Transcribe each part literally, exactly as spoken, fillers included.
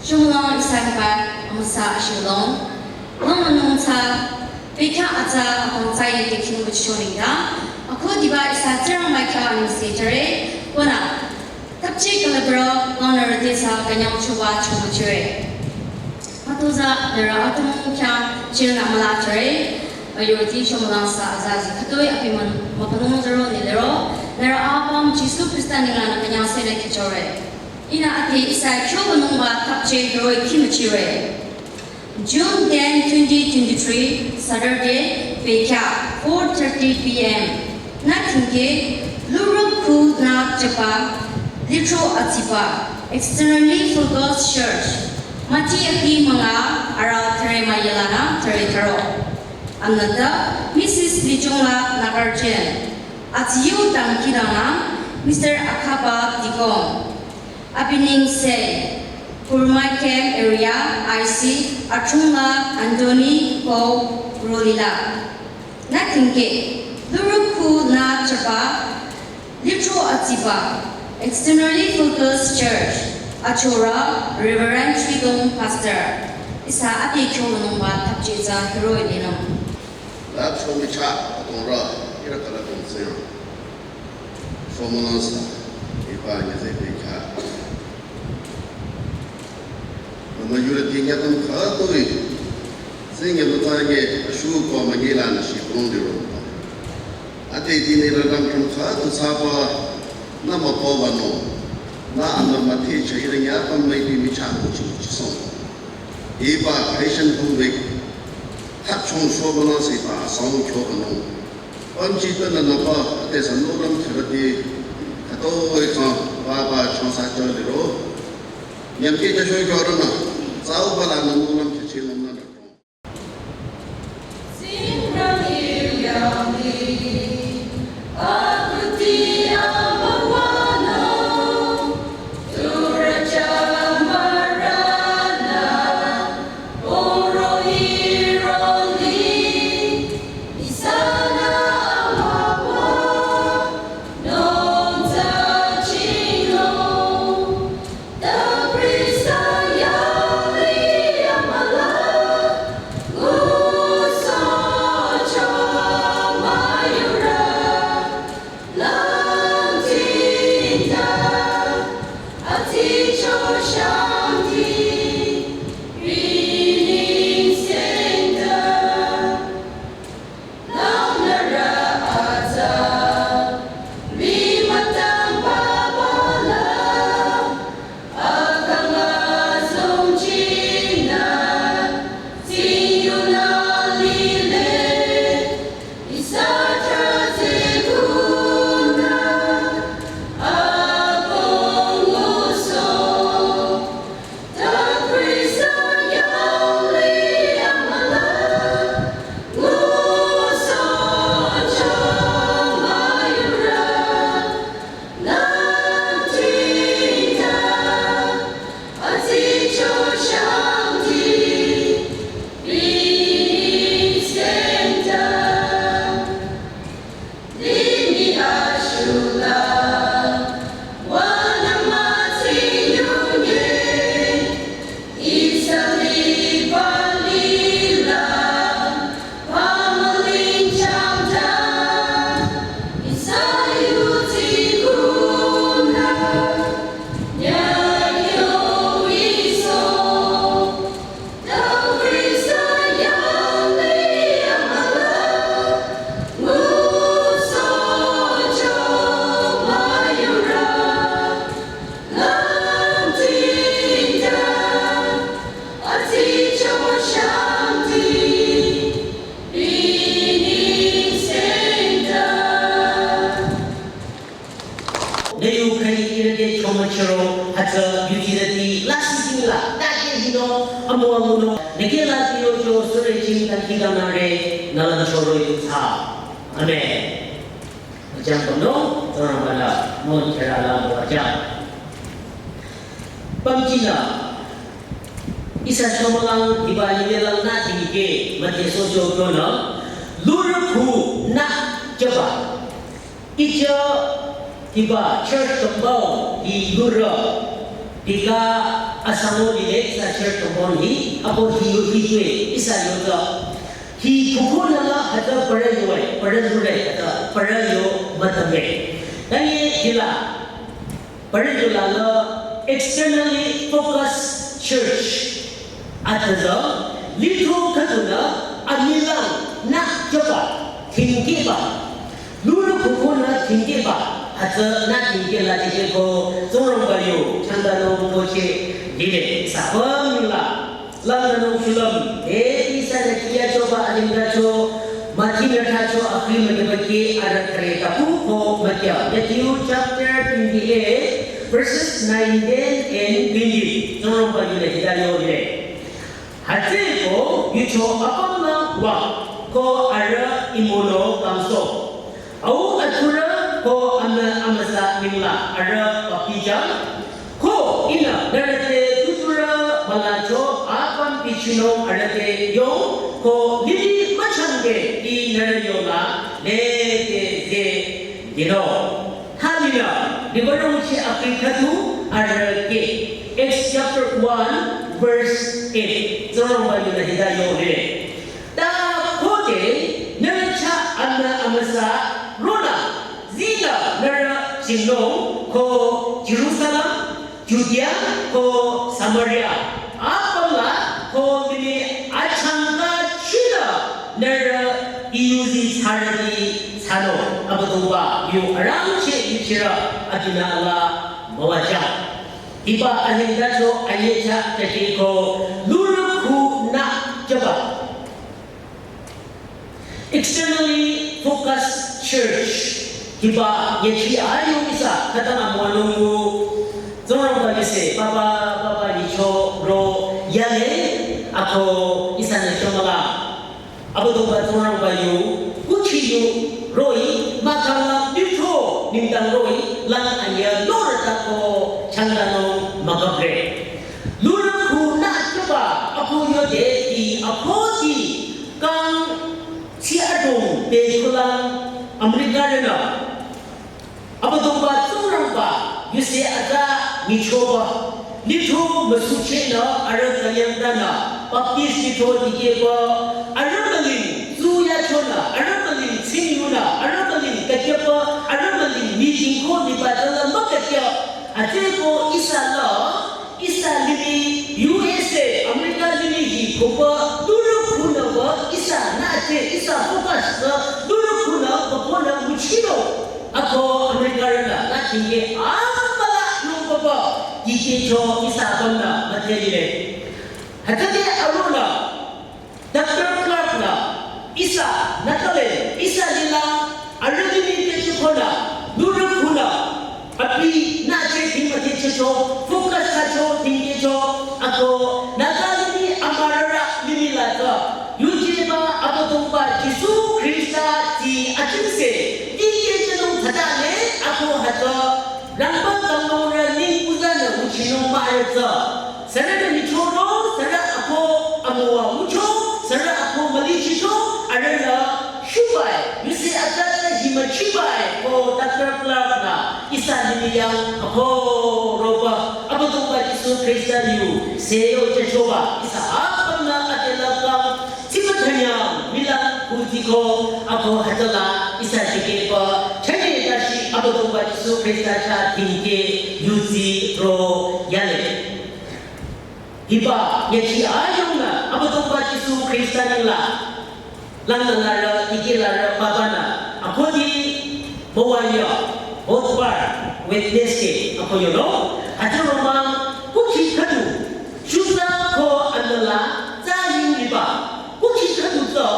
Shomülang ihsa hiba amüsa ashilong. Long anung tsü, bekhyah atsa akong tsü yeke khingbu choningda. Akhudiba ihsa Tsingrangba khyang anengse jüre, konü. Tapchi kalabro, long nührü te tsü künyang choba chomüchire. Atuza nührü atümung khyang chirna müla jüre. Ayurti shomülang sü azazi khütoi abi man mübünung zero nilero. Nührü apüm Jisu Khrista ninglang nü künyang sene kihchore. Ihnü ati ihsa kyo bünungba tapchi roi khimüchire. June ten, twenty twenty-three, Saturday, bekhyah, four thirty P M. Nü thingke, luruk khu nü jüba, lithro atsiba, externally focused church. Mati aki manga, ara thüre müyela nü thüre thüro. Amnata, Missus Lichungla Nagarjen. Atsiyu dangkidang nü, Mister Akhaba Dikong. Abi nengse, Kurmai Camp Area I C, Achungla Anthony Ko Rolila. Nü thingke, luruk khu nü jüba, lithro atsiba, externally focused church, achora, Reverend Chidong Pastor. Ihsa ati kyo nungba tapchi tsü hero ilinung. La chomicha, atongra, ira kala tongse. Shomülang sü, hiba nyüze bekhyah. Mama yurü ti nyatüm khütoi. Singye mütsange ashu ko mangila nü shi kong de ro. Ate ti ni radam tam khüto saba nü müpo ba no. Nü ama müthe cha ira nyatüm mai ti micha ko chi chi song. Hiba Christian home week. Thap chong shomülang sü ba song kyo ba no. Pamchi tana napa, ate sanno ram thirati, kato ekha, baba changsa chali ro. Nyamki ta shoi kyo rana, tsao bala namo ram thichi lam na ro. Nü yu khani irüde chomüchiro hütsü yutirüti lasih jingla dade hino amu amu no nü kela tiyo jo sore jing ta kidamare nü la choro yu tha. Amen. Ajang kono, Tsingrangba-nü, mon kera la mo ajang. Pamjila, ihsa shomülang hiba yinyelang nü dikeh, mate socho kono, lurü khu nü jüba. Ija hiba church compound hi lurü. Tika asamo lile ihsa church compound hi, apo hi yo hi jwe, ihsa yo tsü. Hi kuko nala hata para yo ai, para yo re hata, para yo matame. Tanye hila, para yo lala externally focused church. Atazü, litho kaduna, amilang, na jaba, thingkeba. Lulu kuko na thingkeba, hata na thingke la jike ko, zorong bayo, chanda no ko che, lile, sa pamla. Lamna no shulam, e, ihsa na kiya choba, alinda cho, Mathina thacho akhi mage bake ara kare kapu ko makya. Matthew chapter twenty-eight, verses nineteen and twenty. Tsorong ba yule hita yo yule. Hate ko yucho apam na wa ko ara imono kangso. Au atura ko ama amasa ningla ara papija. Ko ihnü nührü te tuturü mülacho apüm bichinung arüh te yong ko lili müchangde ih nührü yola lede ze yino. Thalinü, dibarong chi akhi khatu arüh ke. Acts chapter one, verse eight. Tsorong ba yunü hita yong le. Ta khode nührü chah amü amüsa ronü, zinü nührü chingnung ko Jerusalem, Judea ko Samaria, apümla ko mimi achangka chinü nührü iyuzi tsarüti tsano, Abüdongba yu arangcheh yuchirü abinü la müwajang. Hiba alindacho ayecha kake ko lurü khu na jaba. Externally focused church. Hiba yechi ayo ihsa khatang amüwanung mu. Tsorong ba yuse, baba, baba yicho ro yale, ako ihsa ne chomala. Abüdongba tsorong ba yu, kuchi yu, roi, makala, bitho, ningdang roi, lang anya, lor tako, changdano, makabre. Lurü khu na jaba, ako yode, i, ako di, kang, si adong, pe kulang, America rena. Abüdongba tsorongba, yuse aza nyichoba, litho müsuchenü, arüh kayangdanü, Baptist litho dikehba, arüh müling, zuyachonü, arüh müling, tsingyunü, arüh müling, kakehba, arüh müling, mijingko, niba dala mükakeh, ateko ihsa la, ihsa limih, U S A, America limih hi, koba, lurü khunü wa, ihsa, nate, ihsa focus, lurü khunü, kokonü, muchino. Ako America rena, na kinge, amala, nung koba, dikehcho, ihsa banda, matelile. Hatade aruna, Doctor Clark na, ihsa, Natalie, ihsa lila, arüh limih te chukona, lurü khunü, abi na che thing mate checho, focus kacho, thing kecho, ako, Natalie ni amarara limih la ta, yujeba, Abüdongba, Jisu Krista, ti, atimse, ti ye chenung thadale, ako hata, rangba kangnung ra ning uzanü uchinung mare ta. Sürünü michoro, sürü ako amüwa mucho, sürü ako mülichicho, arühnü shubai, yuse atsatsa hima chibai, ko Doctor Clark na, ihsa limih yang ako roba, Abüdongba Jisu Krista yu, seyo chechoba, ihsa apümnü atelakang, sipa thanyang, milang kutiko, ako hatala, ihsa chikehba, chane tashi, Abüdongba Jisu Krista cha tingke, yuzi ro yale. Hiba, yechi ayongnü, Abüdongba Jisu Krista ningla. Langla lara, iki lara, baba na. Akodi, bawaya, botbar, witness ke, ako yono. Ati romang, kuki kadu. Shuza ko anala, za ling liba. Kuki kadu zo,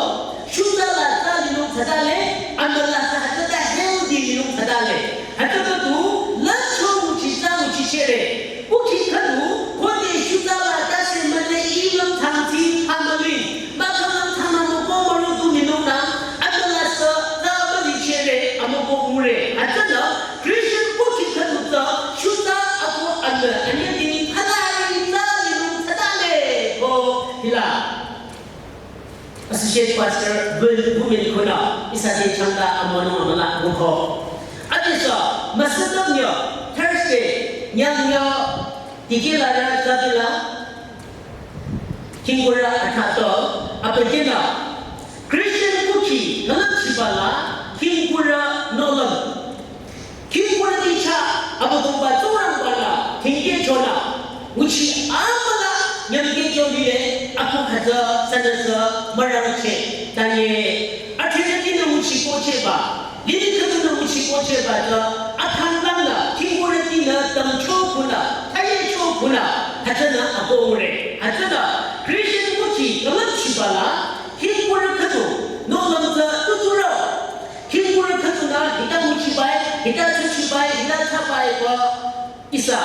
shuza la za linung thadale, anala za hata da healthy linung thadale. Hata kadu, la cho uchi za uchi chere. Kuki kadu, kode shuza la tase mane ilang tangti hamali, makalang tangamo ko marutu minona, adala sa, ta bali chere, amoko mure, atana, Christian kuki kadu ta, shuza ako anda, anyadi, halai, ta, inung, tadale, ko, hila. Associate Pastor, Bill, Women Kuna, ihsa te changda, amono, amala, mukho. Adisa, masadam ya, Thursday, nyang ya, Dikehlarü tsübila, khingkurü athato, abükyünü, Christian kukhi, nalap chibala, khingkurü nohlüm. Khingkurü ticha, Abüdongba Tsingrangba-nü, thingkeh chonü, nguchi amüla, nyümkeh chonile, aku khüta, sünüsü, mürangcheh, tanye, athrünütinü nguchi kohchehba, lili khüdunü nguchi kohchehba tsü, akhanlangnü, khingkurütinü, tamcho khunü, thayecho khunü, hütsünü akongre, hütsünü, Christian kukhi, nalap chibala, khingkurü khüdu, nohlüm tsü tuturü, khingkurü khüdunü, hita nguchibai, hita tsuchibai, hita thabai ko, ihsa,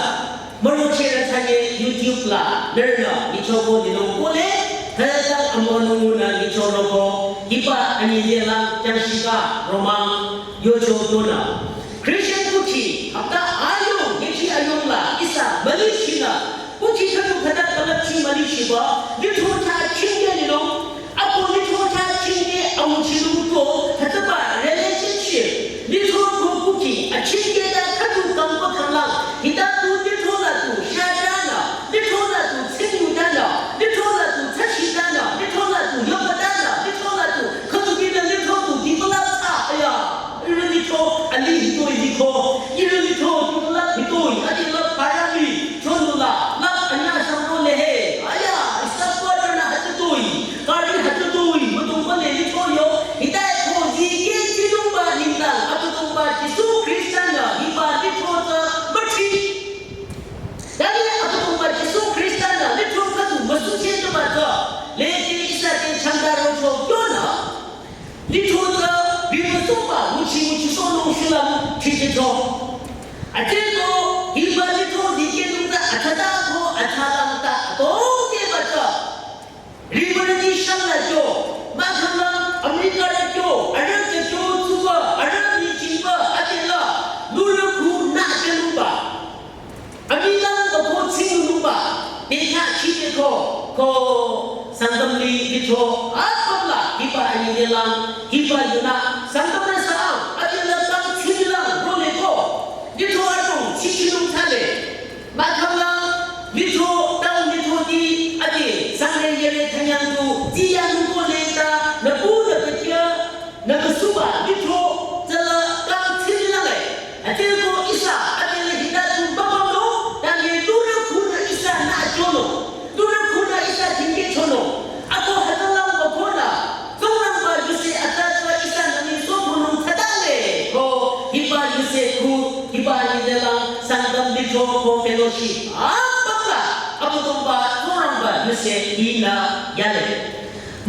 mürochehrü thanye YouTube la, nührünü, nyichoko linung kohle, hüta amonungunü nyichoroko, hiba anyizelang, jangshika, romang, yocho dona. Christian kukhi, hapta ayung, yechi ayung la, ihsa, mülichinü, kukhi khüdu khüta kalapchi mülichiba, lithro tha chingke linung, ako lithro tha chingke amuchilung ko, hütsüba relationship, lithro ko kukhi, achingke ta khüdu kangko khanglang, hita tu lithro la tu, shatanü, lithro la tu, tsingyutanü, lithro la tu, tsachitanü, lithro la tu, yobatanü, lithro la tu, khüdu kina lithro tu, develop tha, aya, ihrü lithro, ali hitoi likho, ihrü lithro, develop hitoi, adi la parami, chonula, la anya sangro lehe, aya, isa kuadra na hütsütoi, kari hütsütoi, mütongba le lithro yo, hitai ko, zike, zilungba, ninglang, Abüdongba, Jisu Khrista-nü, hiba lithro tsü, müchi. Tanye Abüdongba Jisu Khrista-nü lithro khüdu müsucheh tüba tsü, lede ihsa te changda rocho yonü, lithro tsü bimüsuba nguchi nguchisohnung shulüm thichicho. Ateko hiba lithro dikehnung tsü athada ko athalang ta atokeba tsü. Rimarüti shangla kyo, mahkhanglang America rü kyo, arüh te kyo tsuba, arüh nyichingba, atela, lurü khu nü teluba. Amilang ko ko tsingyunuba, beta chite ko, ko Sangtam li lithro, apabla, hiba anyidelang, hiba yunü, Sangtam rü saang, atela tang tsingyulang, role ko, lithro atong, chichinung thale. Mahkhanglang, lithro, tang lithro ti, ade, sangle yele thanyang tu, tiya nuko le ta, nabu nabetia, nabasuba, lithro, tsala, tang tsingyulang le. Ateko ihsa, atele hita tu babamlo, tanye lurü khunü ihsa nü achono. Lurü khunü ihsa thingke chono. Ako hütsülang ko khunü. Tsingrangba yuse atsa tsü ihsa nü miso khunung thsadale. Ko hiba yuse khu, hiba nyidelang Sangtam lithro ko fellowship. Apabla, Abüdongba, Tsingrangba yuse hinü yale.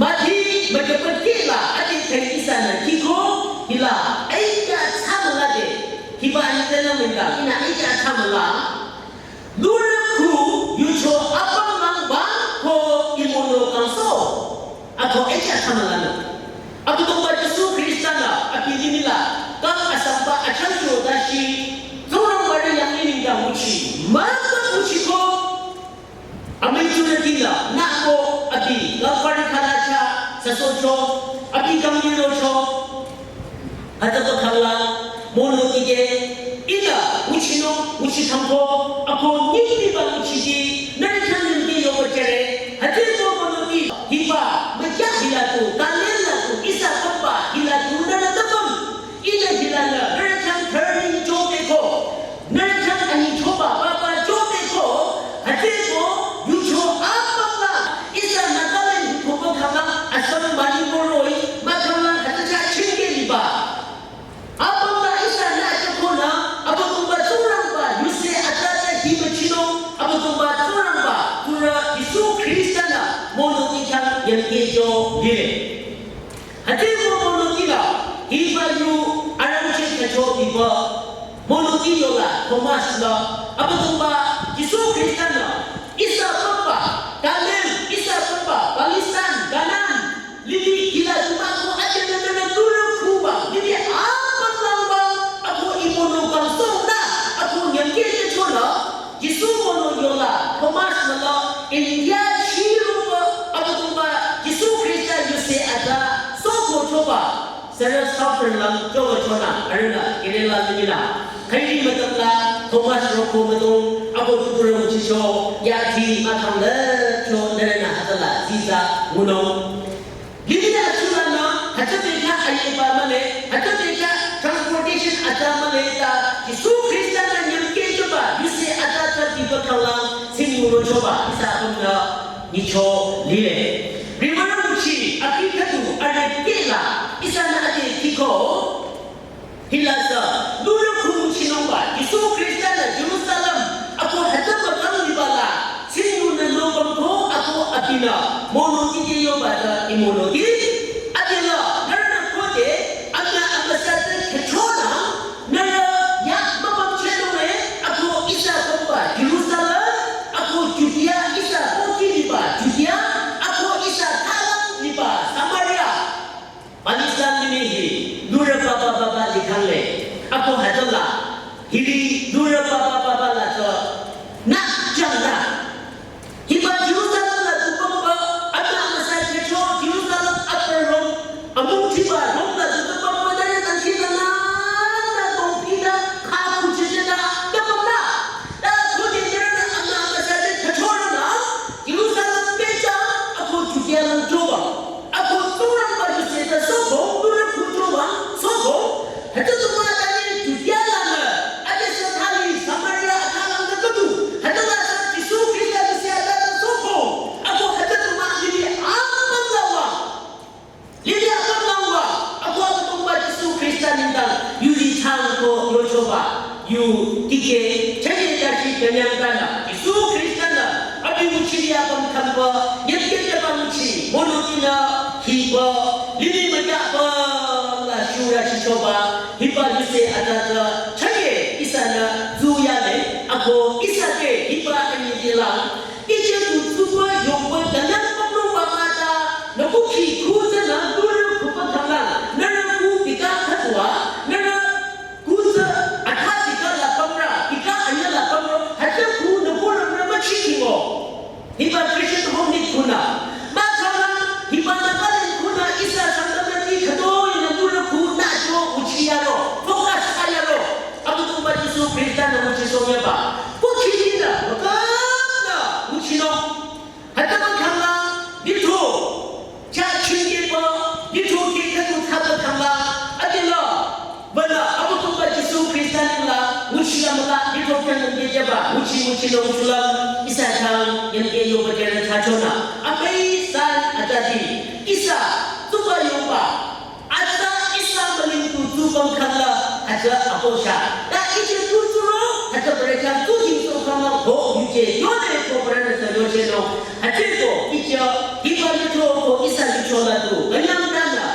Mati, müküpütila, adi thai ihsa nü kiko, hila, aikya tsamüla de. Hiba nyidelang münga, ihnü aikya tsamüla. Lurü khu yucho apanglang ba ko imono kangso. Ako echa tamalanü. Abüdongba Jisu Khrista-nü abi limih la kang asamba achangcho dashi. Tsingrangba rü yang limih da nguchi. Mama nguchi ko. Amai chuna dinü nü ko abi Kalvari khalacha sasocho. Abi kang yirocho. Hütsüba khanglang, mono ike, ihnü, nguchinung, nguchithangko, ako nyingdiba nguchidi, nührü khyang nyingdi yoko jüre, hütsüko mono i, hiba, mükya hila tu, talent la tu, ihsa papa, hila tu, nührü tapüm, ihnü hila nü, nührü khyang turning jobeko, nührü khyang anyichoba, papa, jobeko, hütsüko, yucho, apangla, ihsa Nagaland, hikoba khanglang, Assam, Manipur, roh-i, mahkhanglang, hütsücha, chingke liba. Apangla ihsa nü achakonü, Abüdongba Tsingrangba, yuse atsa tsü himüchino, Abüdongba Tsingrangba, Tsurü Jisu Khrista-nü, mono i khyang yangkejo lile. Hütsüko mono i la, hiba yu arangcheh khacho biba, mono i yola, Thomas la, Abüdongba, Jisu Khrista-nü, ihsa papa, Kalem, ihsa papa, Palestine, Canaan, Lili hila tumako atenanana lurü khuba, lili apanglang ba, ako imono kangsohnü, ako nyangkehcho la, Jisu mono yola, Thomas nü la, India shiroba, Abüdongba, Jisu Khrista yuse atsa, sokochoba, sürü Southern lang, choba chonü, arühnü, Kerala limih la, khairi mütapla, Thomas roko müdong, ako tuturü müchicho, yati makang le, cho nere na hatala, ziza, ngunung. Lili achulanü, hütsü beka ayeba male, hütsü beka transportation atsa male ta, Jisu Krista nü nyamke choba, yuse atsa ta diba kanglang, sing ngulo choba, ihsa apümnü, nyicho lile. Riwara müchi, akhi khüdu, are kela, ihsanü ade kiko, Hilasü, lurü khumuchinungba, Jisu Krista nü Jerusalem, ako hütsü bakang libala, sinyu nü lobang ko ako abinü, mono ite yoba ta imono di, adela, nührünü khode, amna amüsa te khechonü, nührü ya mabam chelunge, ako ihsa kongba, Jerusalem, ako Judea ihsa koki liba, Judea, ako ihsa thalang liba, Samaria. Palestine limih hi, lurü papa papa likhangle. Ako hütsüla, hiri lurü papa papa la tsü, na jangna. Hiba Jerusalem la tu papa, amna amüsa kecho, Jerusalem upper room, amung tiba room la tu papa, na ya tangki na na, na tongpi na, ka kuchete na, na papa. Ta khode nührünü amna amüsa te kachorana, Jerusalem pecha, ako Judea lang choba. Ako Tsingrangba yuse ta sobo, lurü khu choba, sobo. Hütsü tuma ta ne Judea lang, ade sathali Samaria athalang ta katu. Hütsüla sa Jisu Krista yuse ata ta sobo. Ako hütsü tuma lili apüm lawa. Lili apüm langwa, ako Abüdongba Jisu Krista nengdang, yu li chang ko yochoba, yu tike, chanye yashi kenyang tana, Jisu Krista nü, abi nguchi li apüm khampa, yemke yaba nguchi, mono tina, hiba, lili maya ba, la shura chichoba, hiba yuse atata, chanye, ihsanü, zu yale, ako, ihsa ke, hiba, anyi dilang, Ije tu tsuba yongba danang pamlong ba mata, nü kukhi kuza nü lurü kuba khala, nührü ku bika khadua, nührü kuza atha bika la pamra, bika anya la pamra, hütsü ku nü kurü nü machikingo. Hiba Christian home ni kuna. Ma khala, hiba nü kalen kuna ihsa sangtamati khadoi nü lurü ku nü jo uchiyaro, focus ayaro. Abüdongba Jisu Krista nü nguchi sonyaba. Kukhi nü, wakana, nguchino. Hütsüba khala, litho, cha chingkeba, litho ke khatu thaba khala, adela, bala, Abüdongba Jisu Krista nengla, nguchi la mala, litho khyang nge jaba, nguchi, nguchi la nguchi la, ihsa chang, yemke yoba kere thachona. Amai san atadi, ihsa, tsuba yoba, Atsa ihsa maling tu tsubang khala, hütsü aposha. Ta ije tu tsuro, hütsü brekha tu jingso khala, ho yuje, yone ko brana sa yoche no. Hütsü ko, ije, hiba yucho ko ihsa yucho la tu, nganyang tana.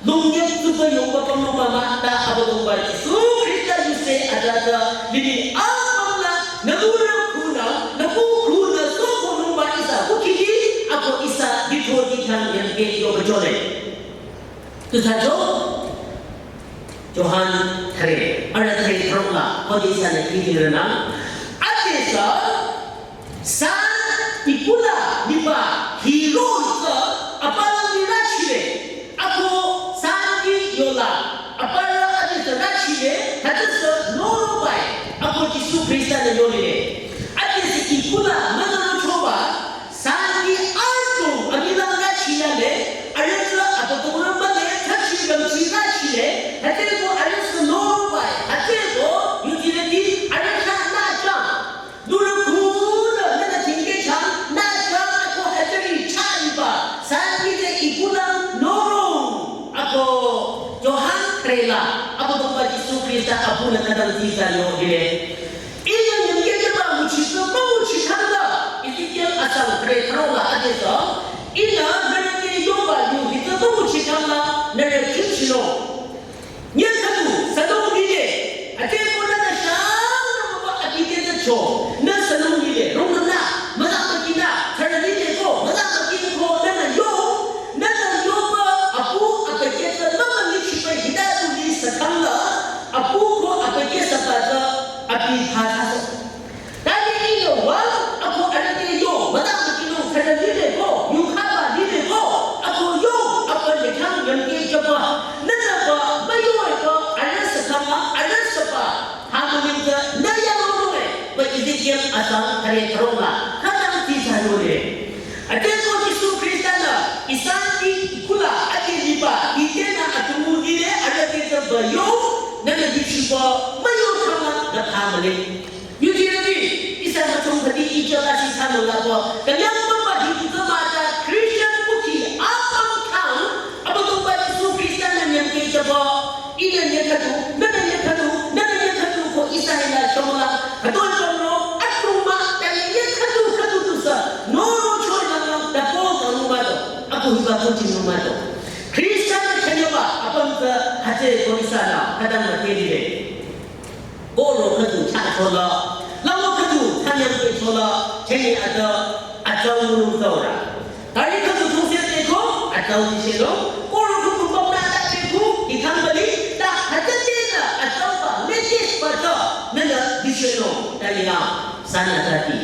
Lungye tsuba yongba pamlong mama, ta Abüdongba Jisu Krista yuse atata, lili apamla, nü lurü kuna, nü ku kuna, so ko lungba ihsa, kukili, ako ihsa, yucho di khyang yemke yoba jole. Tusacho, Johan thre, ara thre throkla, kodi sana kiti rana. Atesa, san ipula nipa hiro sa apala nira chile. Ako san ki yola, apala atesa ra chile, hatesa noro bai. Ako Jisu Krista na yolile. Atesa ipula mana no choba, Sangi arto amila rachi yale, arütsü ato tokura male, tachi ramchi rachi le, hateko arütsü noro bai, hateko yuti leti, arütsü na cha. Nuru kuna, nana tinge cha, na cha, ako hateri cha iba, sangi te ikuna noro, ako Johan krela, ako tokba Jisu Krista, apuna kadang tita yo ile. Inyang nyangkeke ba nguchi tsü ba nguchi kangla. Ezekiel asang kre throla adesü. Inyang nührü te yoba yu hi tsü ba nguchi kangla nührü kimchino. Nyangkadu sanung lile. Ate kona na shang na baba abike tsü cho. Na sanung lile. Rong na. Maza makina. Thara lile ko. Maza makin ko. Na na yo. Na na yoba apu abike tsü mama ngichi ba hita tu li sakangla. Apu ko abike sapa tsü. Abi pha thaso. Tani ino wa, ako arüte yo, madam kino, kada lile ko, yu kaba lile Ateko Jisu Khrista-nü ihsa ti kula ati liba, ite nü atümung lile arüh te tsü ba yo, nünü di chiba, müyo kama nü phamale. Yuji nü di, ihsa müchong khadi ija la shi thano la ba, kanyang ba ba di kuka mata Christian kuki apang kang, Abüdongba Jisu Khrista-nü nyangke jaba, ihnü nyükhüdu, nünü nyükhüdu, nünü nyükhüdu ko ihsa hila shomla, khütoi pamro, atuma, tali nyükhüdu khüdu tusü, noro choi nanglang, dapo kanumado, ako hiba kuchi numado. Khrista-nü thanyaba, apang tsü, hate ko ihsa la, khütang müte lile. Koro khüdu thsachola, lango khüdu thanyangkechola, cheni ata, atsau nung tsaura. Tari khüdu thongse teko, atsau nishelo, koro khüdu pamna ta teko, ikhang bali, ta hata tena, atsau ba, latest ba ta, nana nishelo, tari ya, sana tati.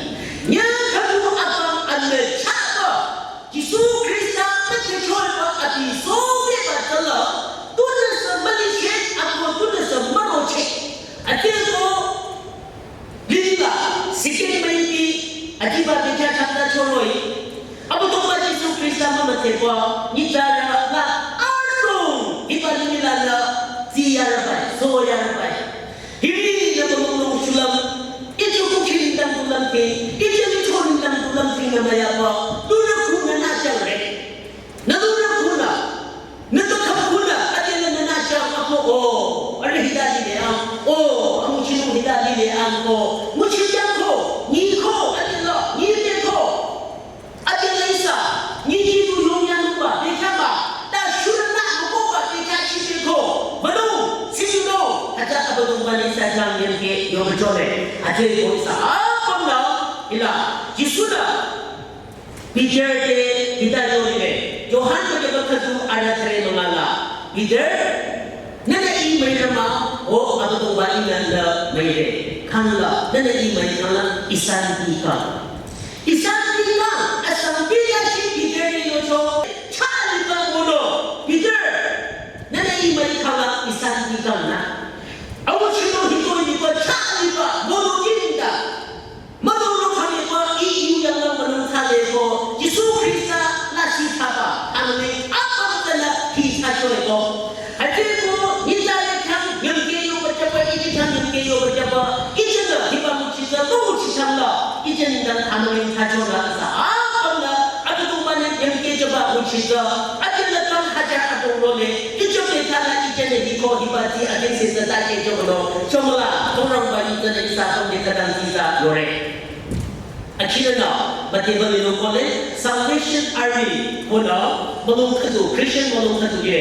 Nya khüdu apang anme chaba, Jisu Khrista pete choi ba abi so be ba tsala, tunü sü müliche, ako tunü sü müroche. Ateko, lila, sikin maybe, atiba becha chakta choroi. Abüdongba Jisu Khrista mama teko, nitara la, arung, iba lila la, ziyarabai, soyarabai. Hiri na pamong nung shulam, ije kuki nindang tulam ke, ije licho nindang tulam ke na mayaba, lura kuna na jang re. Na lura kuna, na to kham kuna, ate na na jang ako o, are hidali le ang, o, amu chinu hidali le ang ko, muchi jang ko, ni ko, ate lo, ni te ko. Ate la ihsa, ni kitu yongya nuba, bekha ba, ta shura na, moko ba, bekha chite ko, bano, sisi no, ata Abüdongba ni ihsa jang yemke, yong jole, ate ko ihsa, apam na, ila, Jisu na, Peter te, Peter yong le, Johan ko jaba khüdu, ara thare mangala, Peter, nana i mai nama, o, Abüdongba i nanda mai le, khangla, nana i mai khangla, isan i ka. Isan tika, asang tika shi Peter ne yocho, cha liba mono, Peter, nana i mai khala isan tika na. Awu chino hiko liba cha liba mono kinda. Mono no kami ba i yu yang lang manung thale ko, Jisu Khrista la shi thaba, amne apa tala hi cha choi ko. Ateko, nita le thang, nyamke yo bachapa, ije thang, nyamke yo bachapa, ije na, hiba muchisa, no muchisang la, ije nindang thanuin thacho la, sa, apam la, Abüdongba ne nyamke jaba muchisa, ate la thang hajar atong lo le, ije ke thala, ije ne hiko, hiba ti, ate se sa ta ke jo lo, chomla, torang ba ije ne sa, pam de kadang ti sa, yore. Akira na, ba te ba le lo ko le, Salvation Army, ko na, malung khüdu, Christian malung khüdu ye.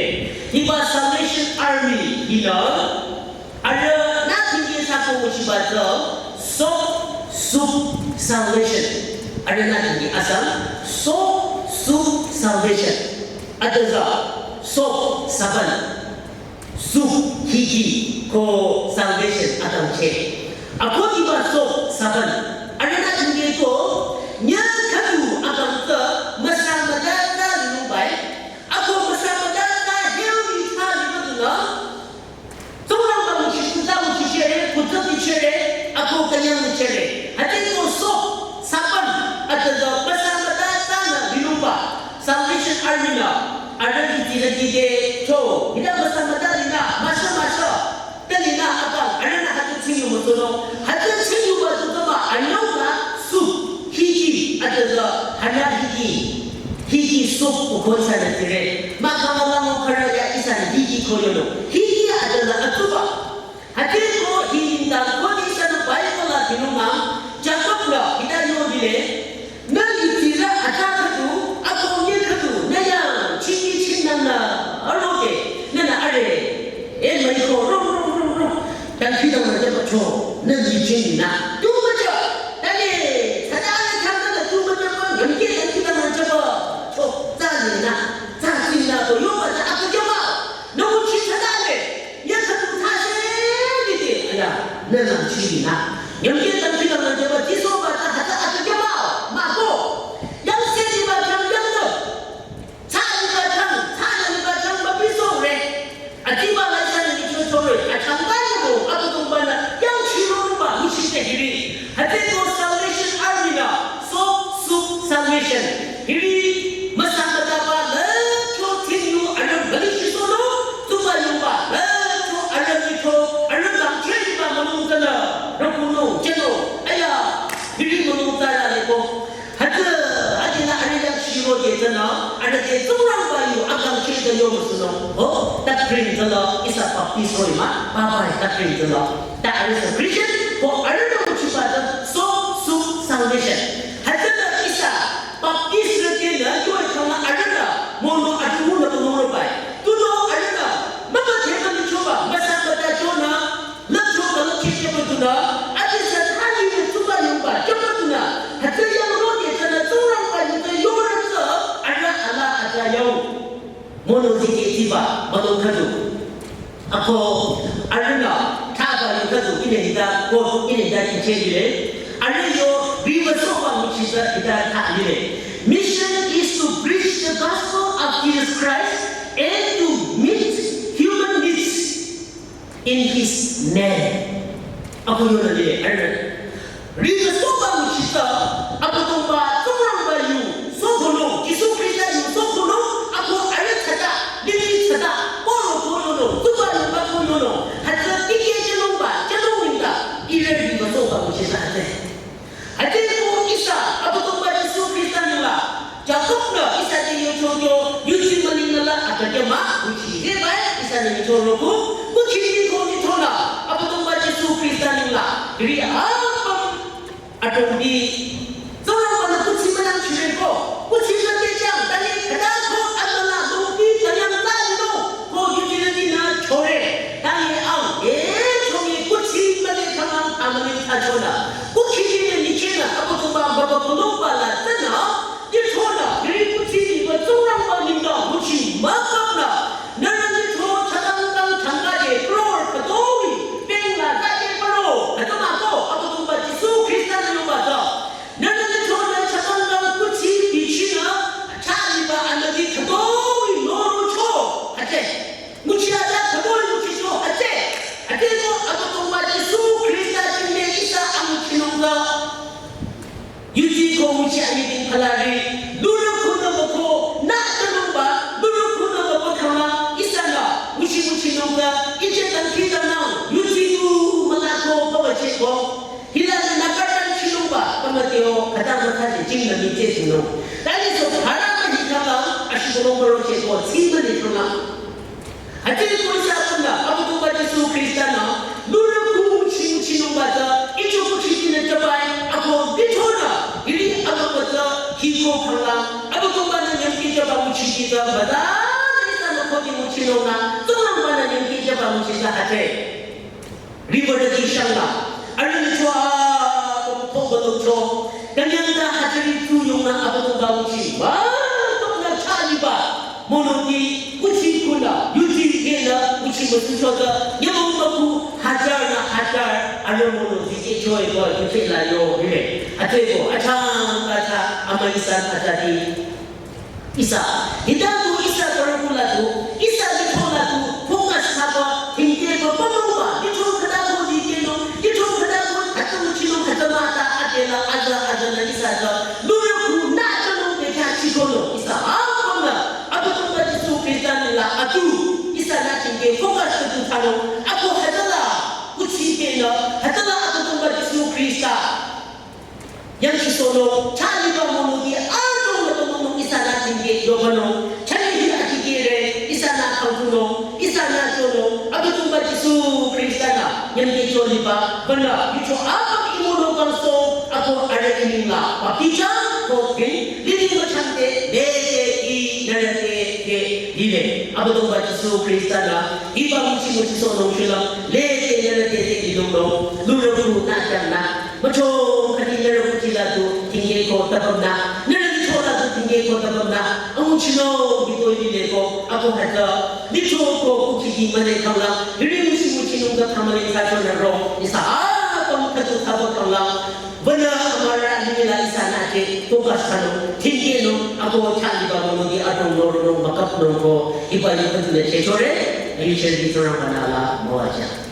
Hiba Salvation Army, hila, ara na tingi sa ko mo chiba tsü, Soap, Soup, Salvation. Ara na tingi asang, Soap, Soup, Salvation. Adaza, soap, sabun. Soup, higi, ko salvation atang che. Ako hiba soap, sabun. Arena inge ko, nya khüdu atang tsü, masa mada ta liu bai. Ako masa mada ta healthy ta liu bai na. Tsingrangba nguchi kuta nguchi chere, kuta ti chere, ako kanyang chere. Ate ko soap, sabun, ate do masa mada ta na liu bai. Salvation Army na, arüh ki tila ki de, cho, hita masa mada lina, masa masa, ta lina apa, arüh na hatu tsingyu mo tono, hatu tsingyu mo tono ma, anyong na, su, hiki, ate za, hana hiki, hiki su, ukon sa na tire, ma kama lango kara ya isa hiki koyono, hiki ate za atuba. Hati ko hi nindang ko ni sana Bible la tinunga, Jacob la hita yo dile, na litira ata khüdu, ako nye khüdu, na ya, chini chinang na, aroke, na na are, e mai ko, ro, ro, ro, ro, dan hita na jaba cho, na li chini na, tu ma cho, dale, sada na chanda na tu ma cho, ngamke dan hita na jaba cho, za ni na, za ni na ko, yo ma za ako jaba, na mo chi sada le, Ye khüdu thashe lide, aya, nü lang chiri na. Yamke tang khi lang Hiri müsa mütaba lücho thingyu arüh bali shisono, tuba yuba lücho arüh nitho, arüh bangcheriba mülung tsünü, rükunung, cheno, aya, hiri mülung tsara leko. Hütsü, adila arüh yang shiro ye tsünü, arüh te Tsingrangba yu akang cheda yo müsunung. O, doctrine tsüla, ihsa Baptist roh-i mah, baba doctrine tsüla. Ta arüh sü Christian, ko arüh nü nguchiba tsü, soul, soul salvation. Hütsünü ihsa, Baptist rütinü, yoi kama arühnü, mono atumu nü tunung rübai. Tunung arühnü, mama thema nü choba, müsa müta chonü, lüpcho ka lüpcho cheba tunü, ati sa thali nü tuba yungba, cheba tunü, hütsü yang rode tsünü, Tsingrangba yu tsü yore tsü, arüh ala ata yau. Mono ziketiba, mono khüdu. Ako, arühnü, thaba yu khüdu, ine hita, ko, ine hita kichebile. Arüh yo, biba soba nguchisa hita thalile. Mission is to preach the gospel of Jesus Christ and to meet human needs in his name. Ako yonü le, arüh. Rita soba nguchisa, Abüdongba Tsingrangba yu, sokono, Jisu Krista yu, sokono, ako arüh tsada, lili tsada, polo ko yono, tuba yu ba ko yono, hütsü tike jenungba, jenung ninda, ire rita soba nguchisa hütsü. Hütsüko ihsa, Abüdongba Jisu Krista nila, Jakob nü ihsa te yocho yo, yuchi mani nala akade ma, uchi he bai, ihsa nü yocho roku, uchi ni ko ni thona, Abüdongba Jisu Krista nila, ri apam, atombi, Tsingrangba nü kuchi manang chireko, kuchi nü te jang, tani kada ko, amala, lungpi, tanyang ta ni no, ko yuchi nü ni nü chore, tani ang, e, chongi kuchi mani khamang, amani ta chona, kuchi ni ni chena, Abüdongba baba ko no bala, tana, Yithonü, hiri kuthsi liba Tsingrangba nengdang nguchi mükapnü, nührü yitho chadang dang changkade crore khütoi, pengla zade paro, khütoma ko, Abüdongba Jisu Krista nü yoba tsü. Nührü yithonü chadang dang kuthsi bichinü, chaliba anüdi khütoi norocho, hütsü. Nguchi aja khütoi nguchicho, hütsü. Hütsüko Abüdongba Jisu Krista jingne ihsa anguchinungla. Yuti ko nguchi anyiding phalari, lurü khunü müko, nü tanungba, lurü khunü müko khangla, ihsanü, nguchi nguchinungla, ije dangkhidangnang, yuti yu mülako, babacheko. Hilanü nü katan chinungba, kamateo, katan mükhaji jingnü mite chinung. Tani so, harama hikala, ashibolo baro cheko, tsimba ni thunang. Hütsüko ihsa apümnü, Abüdongba Jisu Krista nü, lurü khu nguchi nguchinungba tsü, icho kuchi jinü jabai, ako bithonü, hiri Abüdongba tsü, hiko khangla, Abüdongba nü nyamki jaba nguchi ji tsü, bada, ihsanü khodi nguchinungnü, Tsingrangba nü nyamki jaba nguchi tsü hütsü. River de shangla, arüh chua, ko ko ko cho, kanyang da hütsüri tu yungnü Abüdongba nguchi, wa, ko na chaliba. Monoti, kuchi kuna, yuti kena, kuchi matuchota, nyamong maku, hajar na hajar, arüh monoti, ke choi ko, yuti la yo, rile. Ateko, achang, acha, amai san, achadi. Ihsa, hita tu, ihsa karaku la tu, ihsa litho la tu, focus thsaba, thingke ba, pamang ba, litho khüta ko dikeno, litho khüta ko, khüta nguchino, khüta mata, atela, aza, aza na ihsa za, lurü khu, na, chanung, ke, kya, chikono, ihsa, apümnü, Abüdongba Jisu Krista nila atu, ihsa nü thingke focus tu thano, ako hütsüla, kuchi kena, hütsüla Abüdongba Jisu Krista. Yangchisono, chaliba monoti, adong na tono, ihsa nü thingke, yobano, chali hi akikere, ihsa nü kangkuno, ihsa nü chono, Abüdongba Jisu Krista nü, nyamke choliba, bana, yucho apa imono kangso, ako arüh iningla, baptija, ko tin, lili machante, bete, i, narate, ke, lile. Abüdongba Jisu Krista nü, iba nguchi nguchisono shila, lete, narate, te, idongno, lurü khu, na, chang, na, macho, kati, nührü kuchi la tu, thingke ko, tapamnü, nührü cho la tu, thingke ko, tapamnü, anguchino, bitoi, lile ko, ako hütsü, Litho ko kuki di mane khangla, hiri nguchi nguchinungka khamane kachonü ro, ihsa apüm khüdu thaba khangla, bana amara limila ihsa nü ke, focus khano, thingke no, ako chaliba monoti adong norono, mükap noko, iba yu khüdu le chechore, ayu cherdi Tsingrangba nü la, müwajüng.